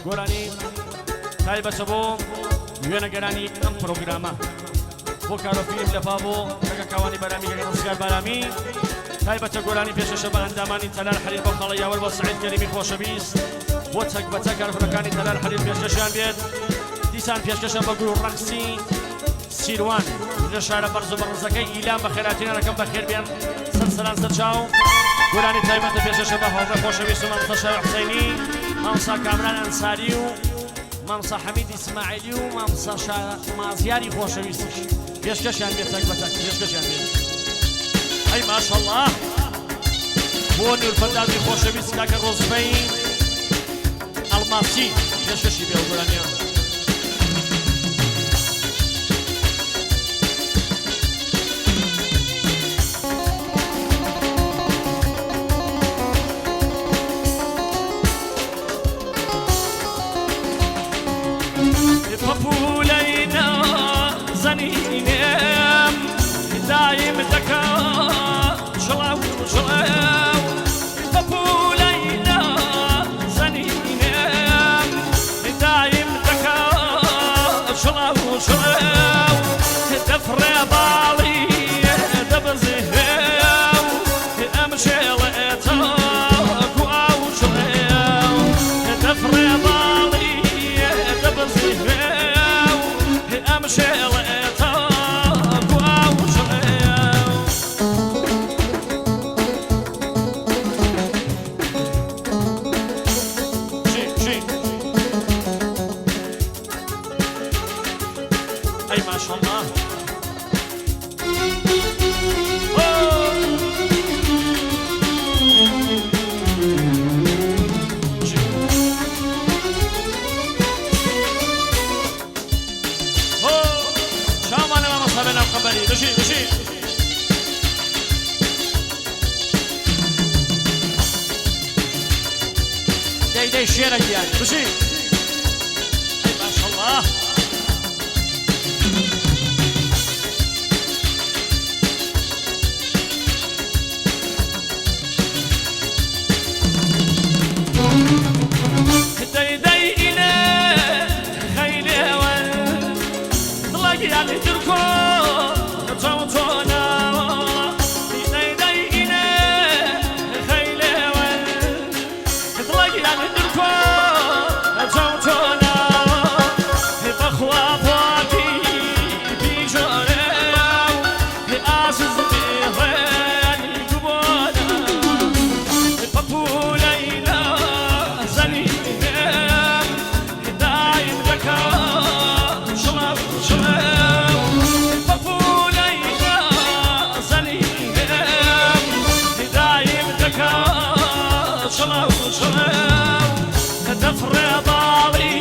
گۆرانی تایبەتە بۆ وێنەگەرانی ئەم پرۆگرامە بۆ کارۆفیلم لە پابۆ کاکە کاوانی بارامی کاکە ڕزگار بارامی تایبەتە گۆرانی پێشەشە بە ئەندامانی تەلار حەریر بۆ خاڵە یاوەر بۆ سعید کەریمی خۆشەویست بۆ چەک بە چەک کارکونەکانی تەلار حەریر پێشکەشیان بێت دیسان پێشکەشە بە گروو ڕەقسی سیروان لە شارە بەرز و بەڕزەکەی ئیلام بە خێراتینەکەم بەخێر بێن سەر سەران سەر چاو گۆرانی تایبەتە پێشەشە بە هاوڕێ خۆشەویست و مامۆستا شاوی حوسەینی مامۆستا کامران ئەنساری و مامۆستا حەمید ئیسماعیلی و مامۆستا شا مازیاری خۆشەویستیش پێشکەشیان بێت تەک بە تەک پێشکەشیان بێت ئەی ماشەڵڵا بۆ نورپەردازی خۆشەویست کاکە ڕۆزبەی ئەڵماسی پێشکەشی بێ گۆرانیان. پەپوولەی نازەنینم دایم دەکا چڵاو چڵاو پەپوولەی نازەنینم دایم دەکا چڵاو چڵاو دەفڕێ باڵی دەبزێ ئەم شێڵێتە کو ئاو چڵێو دەفڕێ باڵی دەبزێ ئەم شێڵێتە کو ئاو چڵێو. چی چی ئەی ماشەڵڵا. چاومانە مامۆستا بێنام قەمبەری بژی بژی. دەی دەی شێرە گیان بژی. ئەی ماشەڵڵا. دەی دەی ئینێ خەیلێوە دڵە گیانی ترکۆ چاو چۆنە دەی دەی ئینێ خەیلێوە دڵە گیانی ترکۆ چاو چۆنە بەخوا پاکی بیژۆرێ ئازز بێڕێنی گوبۆنە پەپوولەی نازەنینم دایم دەکا شڵاو شڵاو پەپوولەی نازەنینم دایم دەکا شڵاو شڵاو دەفڕێ باڵی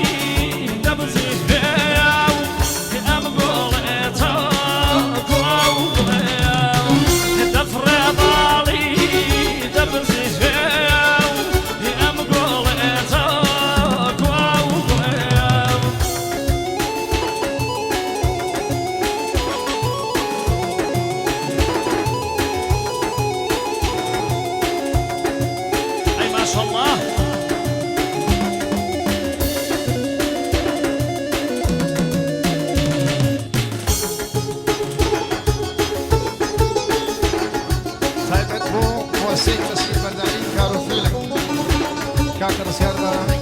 دەبزێ ئەم گۆڵێتە گوڵاو گوڵێو دەفڕێ باڵی دەبزێ ئەم گۆڵێتە گوڵاو گوڵێو. ئەی ماشەڵڵا. تایبەت بۆ مۆسەی تەسلیم بەرداری کارۆفیلم کاکە ڕزگار بارامی.